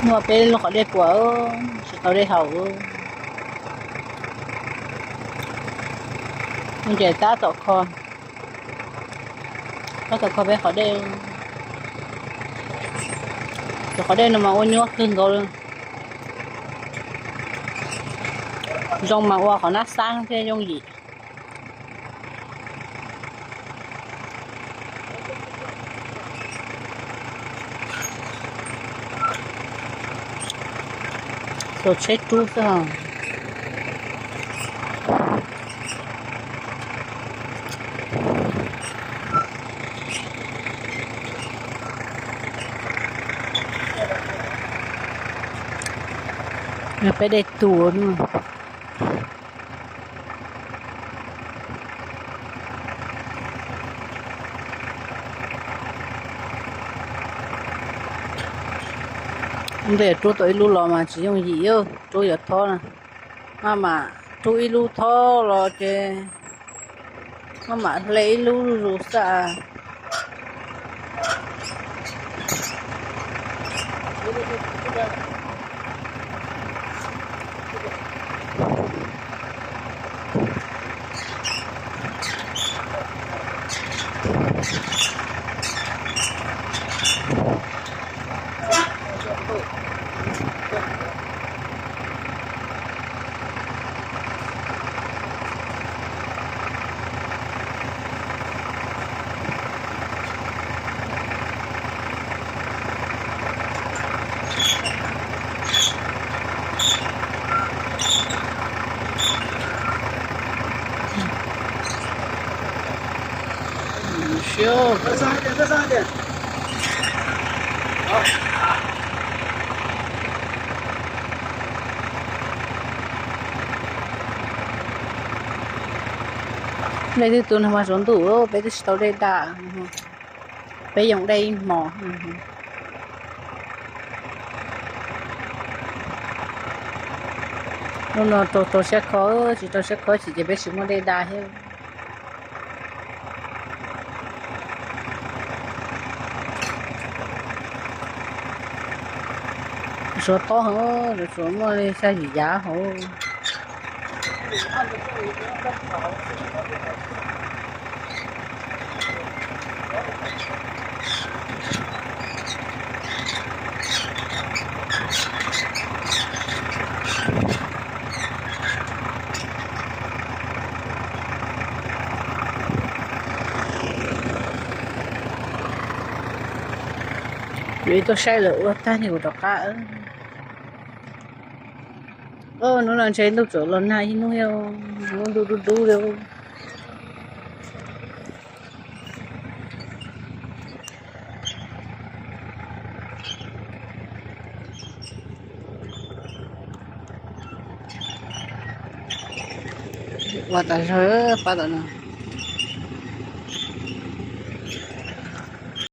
Muaj peb lub qhov dej puas, tsis tau dej haus. Nce tab tom kho, tab tom kho peb qhov dej. Cov qhov dej no mas ua nyuaj kawg nkaus li. Zoo mas ua qhov nab xab thiaj yooj yim. Tus tsheb rub xwb os. Peb dej tuag no. Ntej rub tau ib lub los mas tsis yooj yim, rub yuav thob na. Maj mam rub ib lub thob los ces maj mam hle ib lub zuj zus xwb. Dej twb tu nag hmo tsaus ntuj, peb twb tsis tau dej da. Peb yoo dej ib hmo. Hnub no rau rau siab kho, tsis rau siab kho ces peb tsis muaj dej da thiab. Suav tob heev, suav muaj xya yim yav hauv. Yuav tuaj saib lawv ua tag ni kuv rov qab. Hnub no ntshe ntuj tseem los nag ib hnub thiab, ntuj dub dub li. Ua tas zog pab tom no.